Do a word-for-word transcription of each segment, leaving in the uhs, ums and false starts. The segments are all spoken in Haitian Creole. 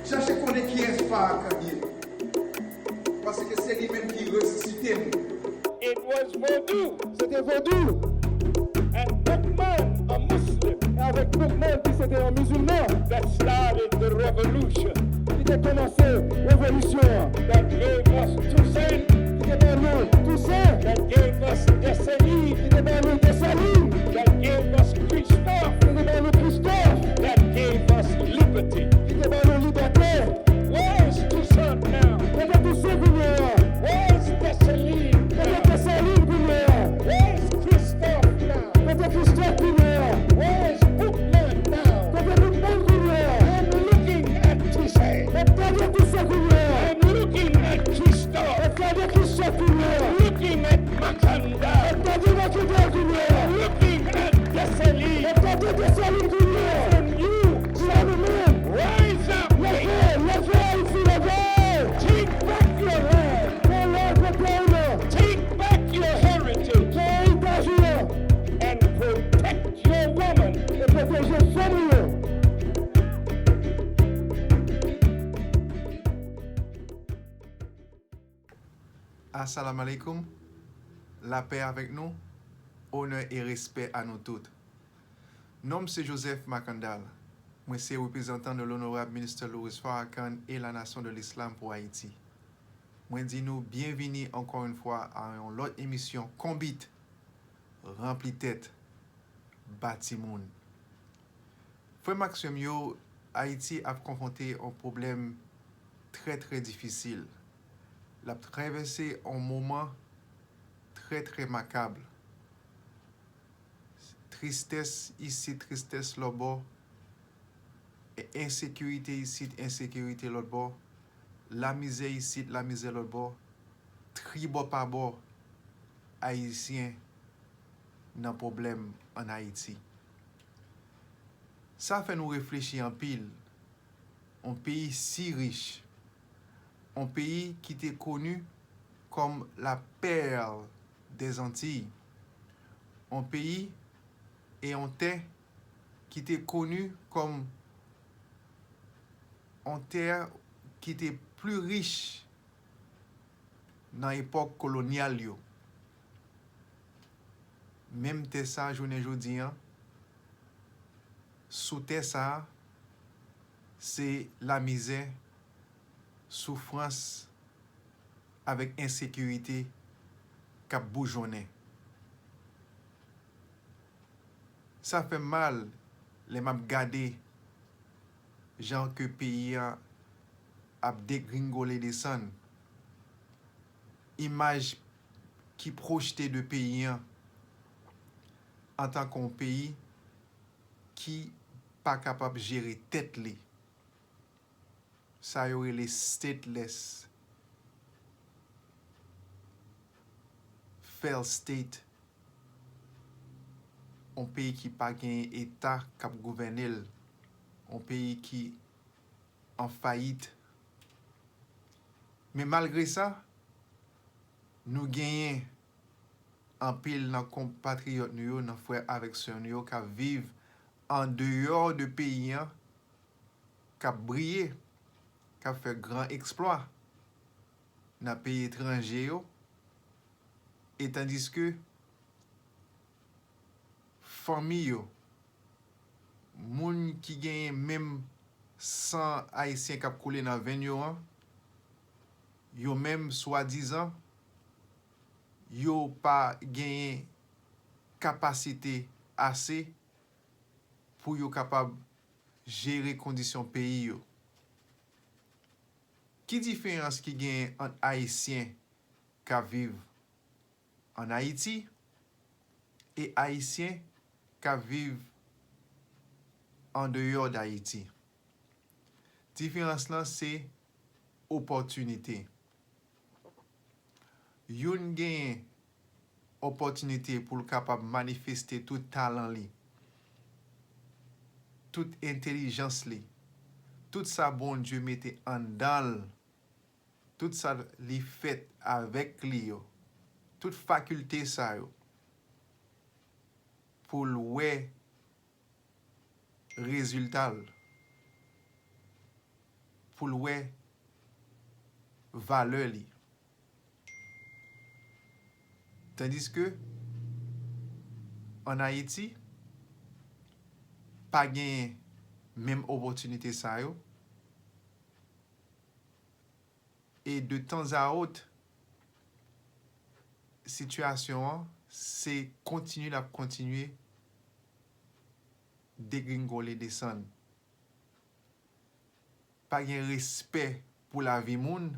Chache konnen kiyès Farrakhan ye. Paske se li menm ki resisite m. It was Vodou Se te vodou and Boukman, a Muslim, e avèk Boukman ki se te yon mizilman that started the revolution, ki te kòmanse revolisyon an, that gave us Toussaint, ki te ban nou Tousen, that gave us Dessalines, ki te ban nou Desalin, that gave us Christophe, ki te ban nou Kristòf, that gave us liberty. ki te ban nou libète. Where is Toussaint now? Kote Tousen kounye a? Where is Dessalines Kote now? Desalin kounye a? Where is Christophe now? Kote Kristòf kounye a? Where is Boukman now? Kote Boukman kounye a? I'm looking at Toussaint. Mwen gade Tousen kounye a. I'm looking at Christophe. Mwen gade Kristòf kounye a. I'm looking at Makandal. Mwen gade Makandal kounye a. I'm looking at Dessalines. Mwen gade Desalin kounye a. And you Jodi a nou menm. Rise up. Leve, leve Ayiti, leve. Take back your land. Pran lòd pou peyi nou. Take back your heritage. Pran eritaj nou. And protect your woman. E pwoteje fanm nou yo. Assalamu alaikum, lapè avèk nou, onè e respè a nou tout. Non m se Joseph Makandal. Mwen se reprezantan de l'honorable Minister Louis Farrakhan et la Nation de l'Islam pour Haïti. Mwen di nou byenvini ankò yon fwa a yon lòt emisyon Konbit, Ranpli Tèt, Bati Moun. Frè m ak sè m yo, Ayiti ap konfwonte yon pwoblèm trè trè difisil. L ap travèse yon moman trè trè makab. Tristès isit, tristès lòtbò, ensekirite isit, ensekirite lòtbò, lamizè isit, lamizè lòtbò, tribò pa bò, Ayisyen nan pwoblèm ann Ayiti. Sa fè nou reflechi anpil. Yon peyi si rich, yon peyi ki te koni kòm la perle des Antilles, yon peyi e yon tè ki te koni kòm yon tè ki te pli rich nan epòk kolonyal yo. Menm tè sa, jounen jodi an, sou tè sa, se lamizè, soufrans avèk ensekirite k ap boujonnen. Sa fè m mal lè m ap gade jan ke peyi a ap degringole desann. Imaj ki pwojte de peyi an antanke yon peyi ki pa kapab jere tèt li. Sa yo rele stateless, failed state, yon peyi ki pa gen eta k ap gouvène l, yon peyi ki an fayit. Men malgre sa, nou genyen anpil nan konpatriyòt nou yo, nan frè avèk sè nou yo k ap viv andeyò de peyi an, k ap briye, k ap fè gran eksplwa nan peyi etranje yo, e tandiske fanmi yo, moun ki genyen menm san ayisyen k ap koule nan venn yo an, yo menm swadizan yo pa genyen kapasite ase pou yo kapab jere kondisyon peyi yo. Ki diferans ki genyen ant Ayisyen k ap viv ann Ayiti e Ayisyen k ap viv andeyò Dayiti? Diferans lan se opòtinite. Youn genyen opòtinite pou l kapab manifeste tout talan li, tout entèlijans li, tout sa Bondye mete anndan l, tout sa li fèt avèk li yo, tout fakilte sa yo, pou l wè rezilta l, pou l wè valè li. Tandiske, ann Ayiti, pa genyen menm opòtinite sa yo. E de tan a ot, sitiyasyon an se kontinye l ap kontinye degringole, desann. Pa gen respè pou lavi moun,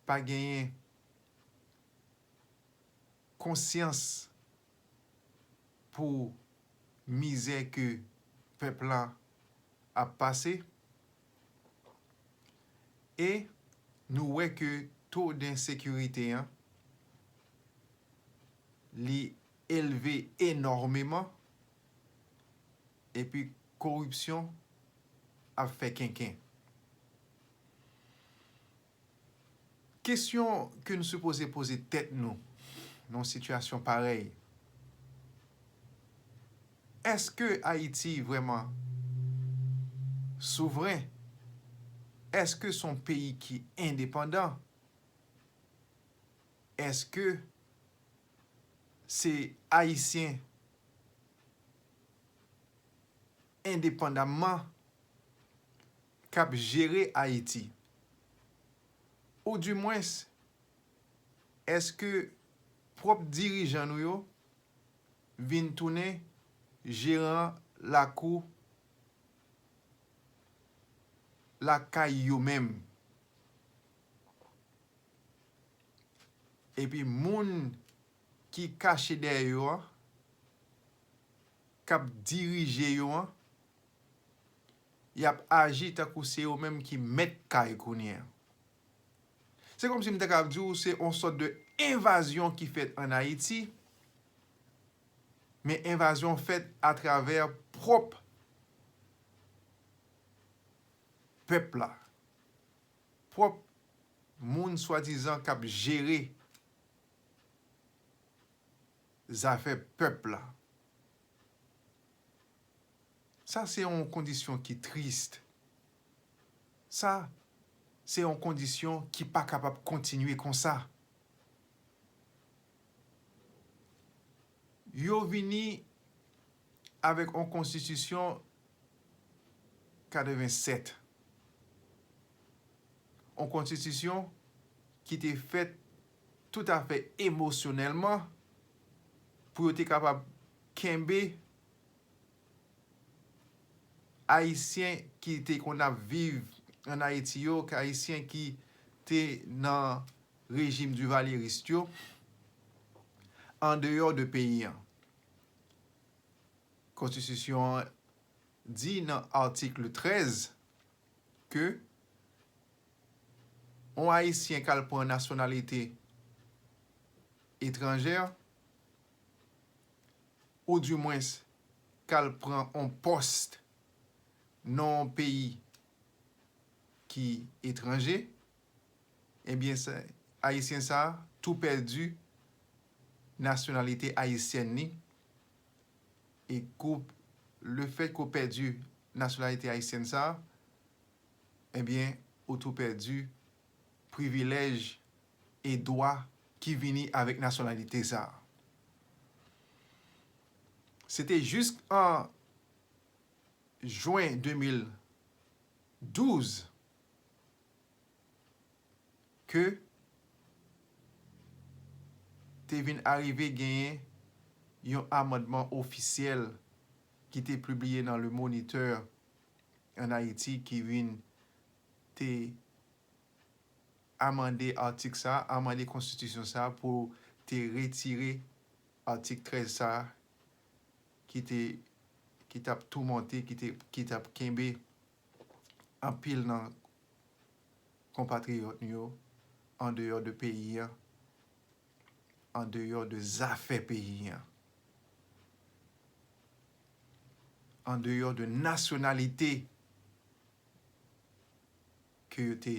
pa genyen konsyans pou mizè ke pèp la ap pase. E nou wè ke to densekirite an, li elve enòmeman, epi koripsyon ap fè kenken. Kesyon ke nou sipoze poze tèt nou nan yon sitiyasyon parèy, èske Ayiti vrèman souvren? Èske se yon peyi ki endepandan? Èske se Ayisyen endepandamman k ap jere Ayiti? Oudimwens, èske pwòp dirijan nou yo vin tounen jeran lakou lakay yo menm? Epi moun ki kache dèyè yo an, k ap dirije yo an, y ap aji tankou se yo menm ki mèt kay kounye a. Se kòmsi m ta ka di w se yon sòt de envazyon ki fèt ann Ayiti, men envazyon fèt atravè pwòp pèp la, pwòp moun swadizan k ap jere zafè pèp la. Sa se yon kondisyon ki tris. Sa se yon kondisyon ki pa kapab kontinye konsa. Yo vini avèk yon konstitisyon katrevennsèt. Yon konstitisyon ki te fèt toutafè emosyonèlman pou yo te kapab kenbe Ayisyen ki te konn ap viv ann Ayiti yo, Ayisyen ki te nan rejim divalyeris yo, andeyò de peyi an. Konstitisyon an di nan atik trèz ke yon Ayisyen k al pran nasyonalite etranjè, oudimwens k al pran yon pòs nan yon peyi ki etranje, ebyen, sa, Ayisyen sa a tou pèdi nasyonalite ayisyèn li. E kou, lefètke w pèdi nasyonalite ayisyèn sa a, ebyen, ou tou pèdi privilèj e dwa ki vini avèk nasyonalite sa a. Se te jis an jen de mil douz ke te vin arive genyen yon amandman ofisyèl ki te pibliye nan Le Moniteur ann Ayiti ki vin te amande atik sa a, amande konstitisyon sa a pou te retire atik trèz sa a ki te, ki t ap toumante, ki te, ki t ap kenbe anpil nan konpatriyòt nou yo andeyò de peyi an, andeyò de zafè peyi an, andeyò de nasyonalite ke yo te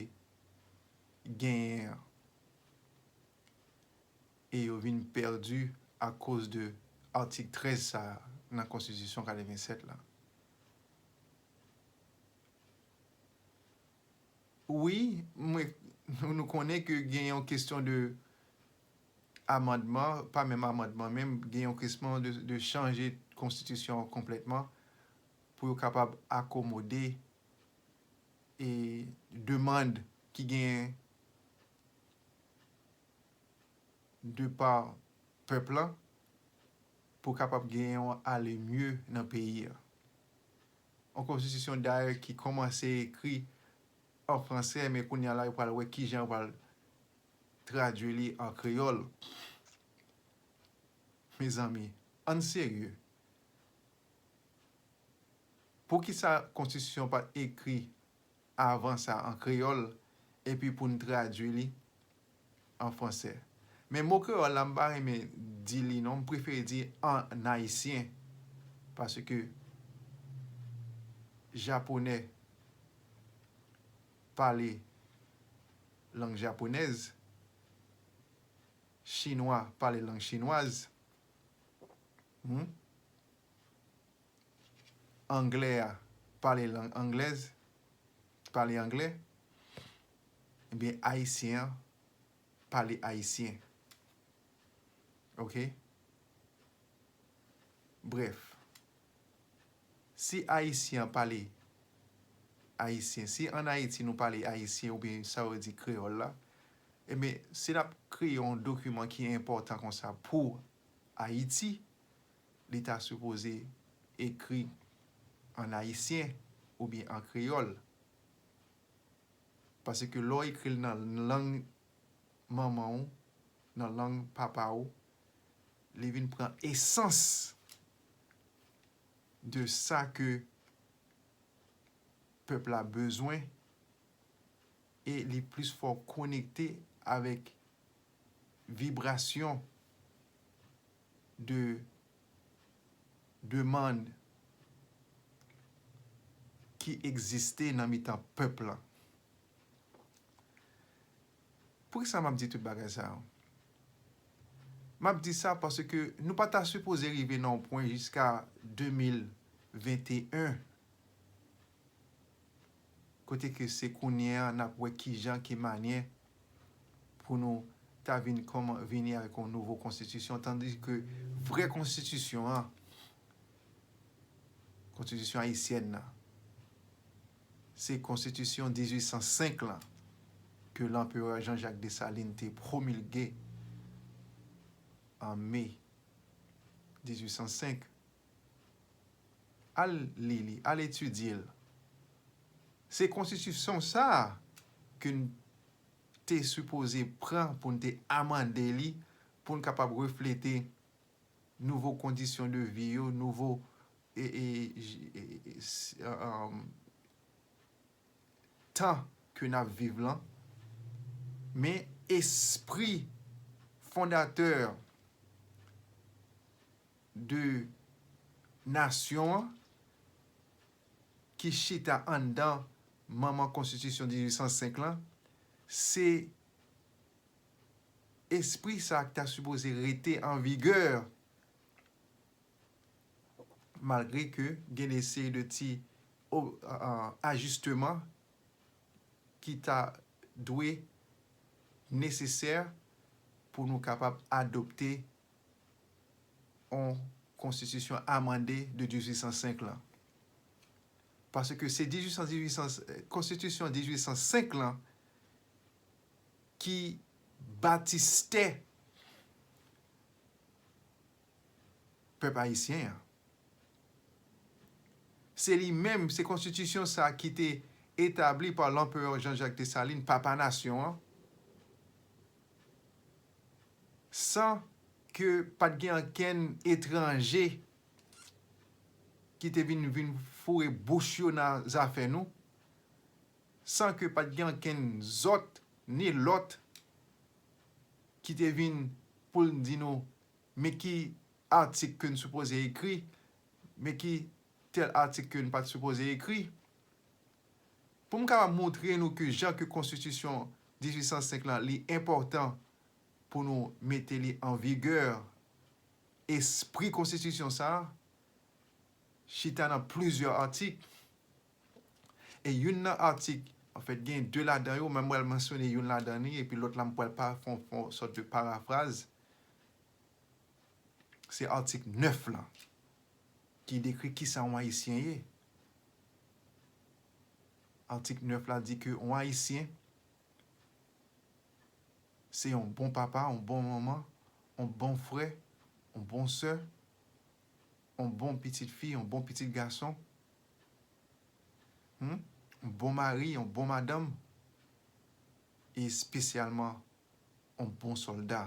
genyen an. E yo vin pèdi akoz de atik trèz sa a nan konstitisyon katrevennsèt la. Wi, mwen, nou, nou konnen ke gen yon kesyon de amandman, pa menm amandman menm, gen yon kesyon de, de chanje konstitisyon an konplètman pou yo kapab akomode e demann ki gen de pa pèp la pou kapab gen yon ale mye nan peyi a. Yon konstitisyon dayè ki kòmanse ekri an fransè, men kounye a la yo pral wè kijan yo pral tradui li an kreyòl. Mezanmi, ann serye. Poukisa konstitisyon pa t ekri avan sa an kreyòl epi pou n tradui li an fransè? Men mo kreyòl la, m pa renmen di li non, m prefere di an ayisyen. Paske japonè pale lang japonèz, chinwa pale lang chinwaz, hmm? Anglè a pale lang anglèz, pale anglè, ebyen ayisyen an pale ayisyen. Oke? Brèf, si ayisyen an pale ayisyen, si ann Ayiti nou pale ayisyen oubyen sa yo di kreyòl la, ebyen, si n ap kreye yon dokiman ki enpòtan konsa pou Ayiti, li ta sipoze ekri ann ayisyen oubyen an kreyòl. Paske lè w ekri l nan lang manman w, nan lang papa w, li vin pran esans de sa ke pèp la bezwen e li plis fò konekte avèk vibrasyon de demann ki egziste nan mitan pèp la. Poukisa m ap di tout bagay sa yo? M ap di sa paske nou pa ta sipoze rive nan yon pwen jiska de mil venteyen, kote ke se kounye a n ap wè kijan, ki manyè pou nou ta vin kòman, vini avèk yon nouvo konstitisyon, tandi ke vrè konstitisyon an, konstitisyon ayisyèn nan, se konstitisyon dizuit san senk lan ke Lanperè Jean-Jacques Dessalines te pwomilge an me dizuit san senk. Al li li, al etidye l. Se konstitisyon sa a ke n te sipoze pran pou n te amande li, pou n kapab reflete nouvo kondisyon de vi yo, nouvo, e, e, j-, e, e, s-, e, um, tan ke n ap viv lan. Men espri fondatè de nasyon an ki chita anndan manman konstitisyon dizuit san senk lan, se espri sa a ki ta sipoze rete an vigè, malgre ke gen de seri de ti o-, a-, a-, ajisteman ki ta dwe nesesè pou nou kapab adopte yon konstitisyon amande de dizuit san senk lan. Paske se dizuit san, dizuit san, konstitisyon dizuit san senk lan ki batistè pèp ayisyen an. Se li menm, se konstitisyon sa ki te etabli pa Lanperè Jean-Jacques Dessalines, papa nasyon an, san ke pa t gen ankenn etranje ki te vin, vin foure bouch yo nan zafè nou, san ke pa t gen ankenn zòt ni lòt ki te vin pou l di nou, men ki atik ke n sipoze ekri, men ki tèl atik ke n pa t sipoze ekri. Pou m kapab montre nou ke jan ke konstitisyon dizuit san senk lan, li enpòtan pou nou mete li an vigè, espri konstitisyon sa a chita nan plizyè atik. E youn nan atik Anfèt, gen de ladan yo, men m pral mansyone youn ladan li, epi lòt la, m pral pa, fè yon, fè yon sòt de parafraz. Se atik nèf la, ki dekri kisa yon Ayisyen ye. Atik nèf la di ke yon Ayisyen, se yon bon papa, yon bon manman, yon bon frè, yon bon sè, yon bon pitit fi, yon bon pitit gason, hmm? Yon bon mari, yon bon madanm, e espesyalman yon bon sòlda.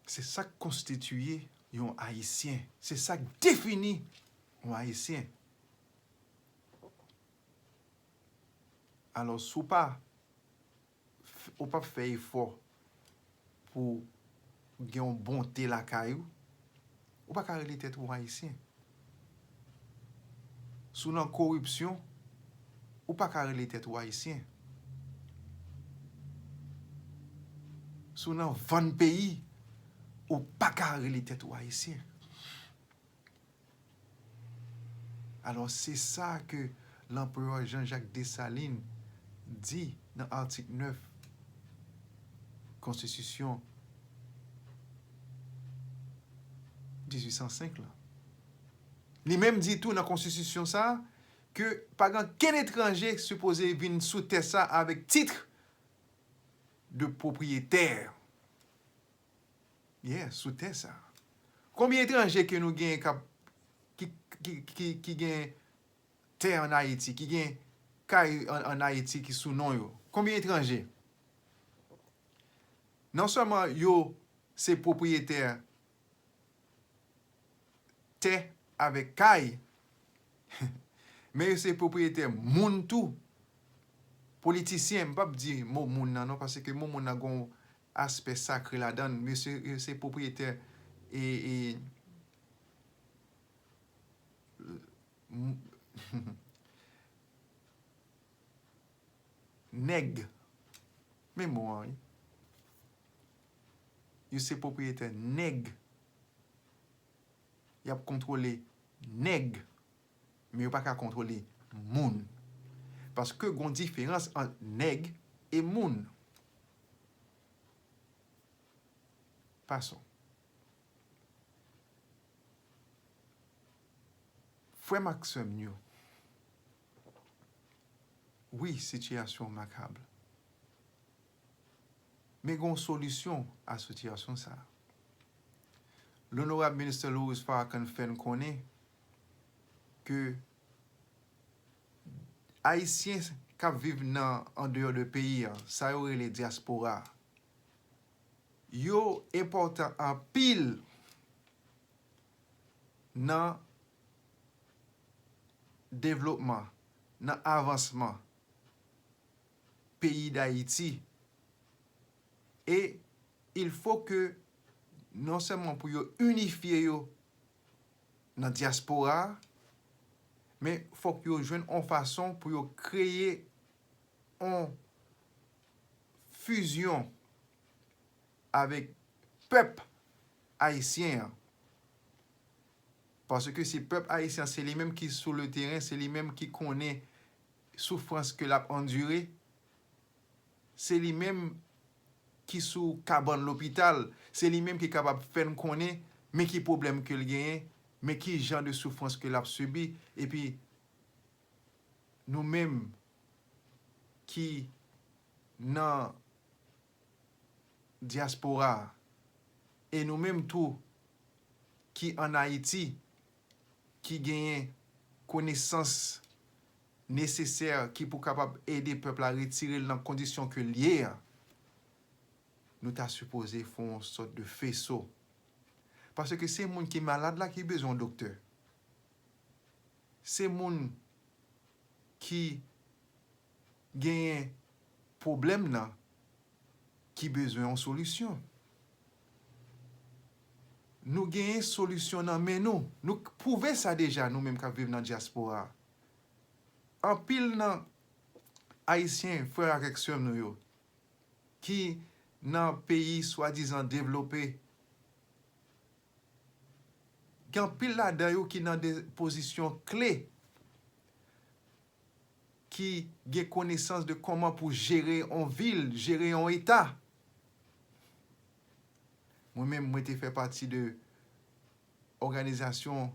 Se sa k konstitiye yon Ayisyen. Se sa k defini yon Ayisyen. Alò, si w pa, ou p ap fè efò pou gen yon bonte lakay ou, ou pa ka rele tèt ou Ayisyen. Si w nan koripsyon, ou pa ka rele tèt ou Ayisyen. Si w nan vann peyi, ou pa ka rele tèt ou Ayisyen. Alò, se sa ke Lanperè Jean-Jacques Dessalines di nan atik nèf Konstitisyon dizuit san senk la. Li menm di tou nan Konstitisyon sa a ke pa gen okenn etranje ki sipoze vin sou tè sa a avèk tit de pwopriyetè. Yeah, sou tè sa. Konbyen etranje ke nou gen k ap, ki, ki, ki, ki gen tè ann Ayiti, ki gen kay ann, ann Ayiti ki sou non yo? Konbyen etranje? Non sèlman yo se pwopriyetè tè avèk kay, men yo se pwopriyetè moun tou. Politisyen, m p ap di mo moun nan non, paske mo moun nan gen yon aspè sakre ladan l, men se, yo se pwopriyetè e, e, m-, nèg. Men mo an, wi. Yo se pwopriyetè nèg. Y ap kontwole nèg, men yo pa ka kontwole moun. Paske gon diferans ant nèg e moun. Passons. Frè m ak sè m yo, wi, sitiyasyon makab. Men gen yon solisyon a sitiyasyon sa a. L'Honorable Minister Louis Farrakhan fè n konnen ke Ayisyen k ap viv nan, andeyò de peyi a, sa yo rele dyaspora, yo enpòtan anpil nan devlopman, nan avansman peyi Dayiti. E il faut que non sèlman pou yo inifye yo nan dyaspora a, men fòk yo jwenn yon fason pou yo kreye yon fizyon avèk pèp ayisyen an. Paske se pèp ayisyen an, se li menm ki sou le teren, se li menm ki konnen soufrans ke l ap andire, se li menm ki sou kabann lopital, se li menm ki kapab fè n konnen men ki pwoblèm ke l genyen, men ki jan de soufrans ke l ap sibi, epi nou menm ki nan dyaspora a, e nou menm tou ki ann Ayiti, ki genyen konesans nesesè ki pou kapab ede pèp la retire l nan kondisyon ke l ye a, nou ta sipoze fè yon sòt de feso. Paske se moun ki malad la ki bezwen yon doktè. Se moun ki genyen pwoblèm nan ki bezwen yon solisyon. Nou genyen solisyon nan men nou. Nou pwouve sa deja, nou menm k ap viv nan dyaspora a. Anpil nan Ayisyen, frè ak sè nou yo, ki nan peyi swadizan devlope, gen anpil ladan yo ki nan de pozisyon kle ki gen konesans de kòman pou jere yon vil, jere yon eta. Mwen menm, mwen te fè pati de òganizasyon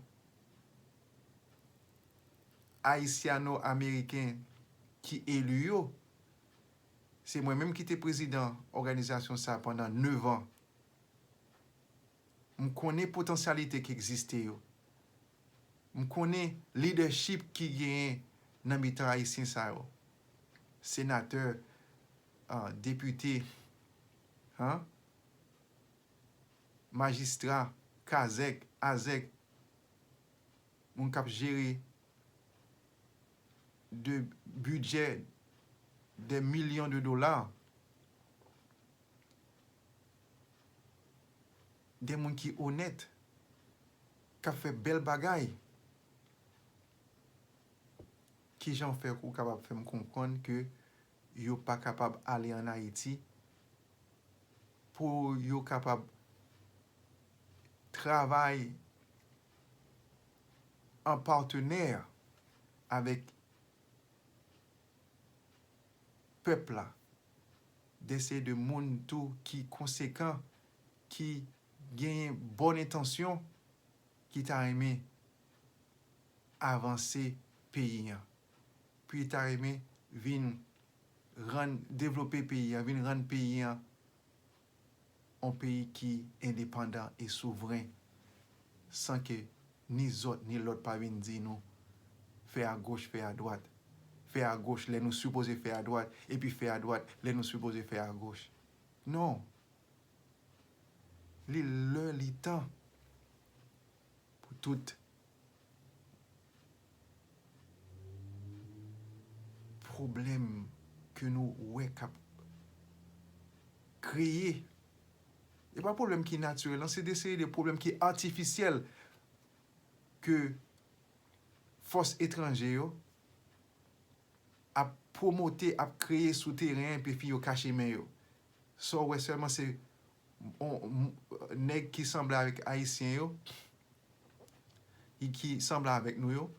ayisyano-ameriken ki eli yo. Se mwen menm ki te prezidan òganizasyon sa pandan nèf an. M konnen potansyalite ki egziste yo. M konnen lidèchip ki genyen nan mitan ayisyen sa yo. Senatè, ah, depite, han? Majistra, kazèk, azèk, moun k ap jere de bidjè de milyon de dola, de moun ki onèt, k ap fè bèl bagay. Kijan w fè ou kapab fè m konprann ke yo pa kapab ale ann Ayiti pou yo kapab travay an patnè avèk pèp la, de se de moun tou ki konsekan, ki genyen bòn entansyon, ki ta renmen avanse peyi an, pou yo ta renmen vin rann, devlope peyi an, vin rann peyi an yon peyi ki endepandan e souvren, san ke ni zòt ni lòt pa vin di nou fè agoch, fè adwat, fè agoch lè nou sipoze fè adwat, epi fè adwat lè nou sipoze fè agoch. Non. Li lè, li tan pou tout pwoblèm ke nou wè k ap kreye. E pa pwoblèm ki natirèl, non, se de seri de pwoblèm ki atifisyèl ke fòs etranje yo ap pwomote, ap kreye sou teren an, epi yo kache men yo. Sa w wè sèlman se on, on, nèg ki sanble avèk Ayisyen yo, ki, ki sanble avèk nou yo.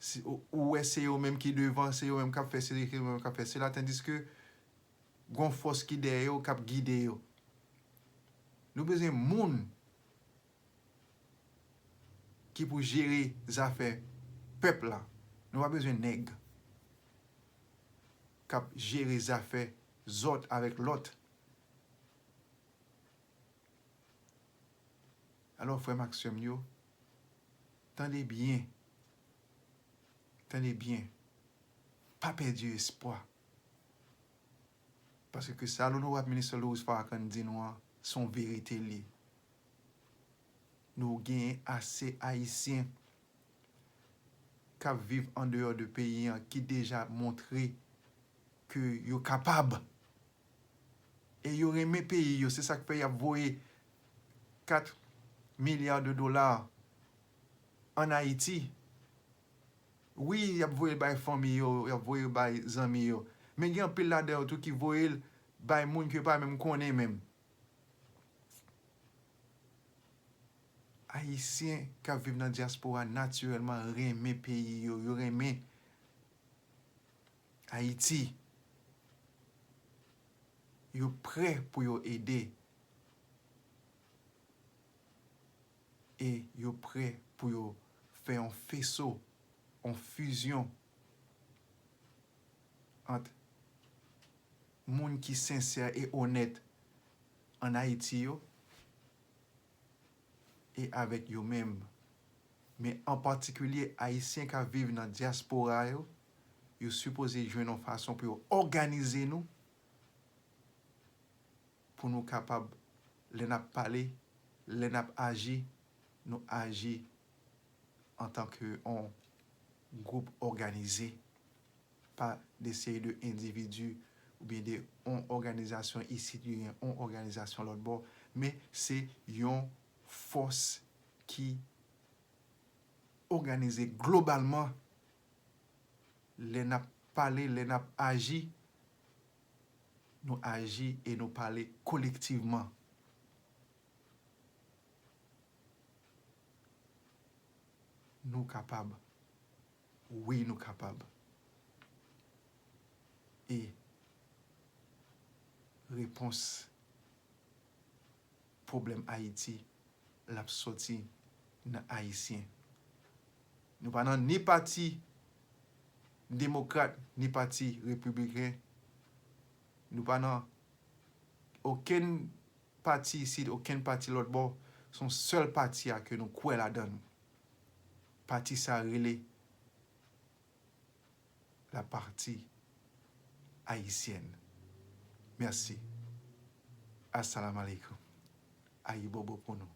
Si, ou, ou wè se yo menm ki devan, se yo menm k ap fè sesi, se yo menm k ap fè sela, tandiske gon fòs ki dèyè yo, k ap gide yo. Nou bezwen moun ki pou jere zafè pèp la. Nou pa bezwen nèg k ap jere zafè zòt avèk lòt. Alò, frè m ak sè m yo, tande byen. Tande byen. Pa pèdi espwa. Paske sa Onorab Minis Louis Farrakhan di nou an, se yon verite l ye. Nou genyen ase Ayisyen k ap viv andeyò de peyi an ki deja montre ke yo kapab. E yo renmen peyi yo, se sa k fè y ap voye kat milya de dola ann Ayiti. Wi, y ap voye l bay fanmi yo, y ap voye l bay zanmi yo. Men gen anpil ladan yo tou ki voye l bay moun ke yo pa menm konnen menm. Ayisyen k ap viv nan dyaspora natirèlman renmen peyi yo, yo renmen Ayiti. Yo prè pou yo ede. E yo prè pou yo fè yon feso, yon fizyon ant moun ki sensè e onèt ann Ayiti yo e avèk yo menm. Men an patikilye, Ayisyen k ap viv nan dyaspora yo, yo sipoze jwenn yon fason pou yo òganize nou, pou nou kapab, lè n ap pale, lè n ap aji, nou aji antanke yon gwoup òganize, pa de seri de endividi oubyen de yon òganizasyon isit, oubyen yon òganizasyon lòt bò, men se yon fòs ki òganize globalman. Lè n ap pale, lè n ap aji, nou aji e nou pale kolektivman. Nou kapab. Wi, nou kapab. E repons pwoblèm Ayiti, l ap sòti nan Ayisyen. Nou pa nan ni pati demokrat, ni pati repibliken. Nou pa nan okenn pati isit, okenn pati lòt bò. Se yon sèl pati a ke nou kwè ladan l. Pati sa a rele la partie haïtienne. Mèsi. Assalamu alaikum. Ayibobo pou nou.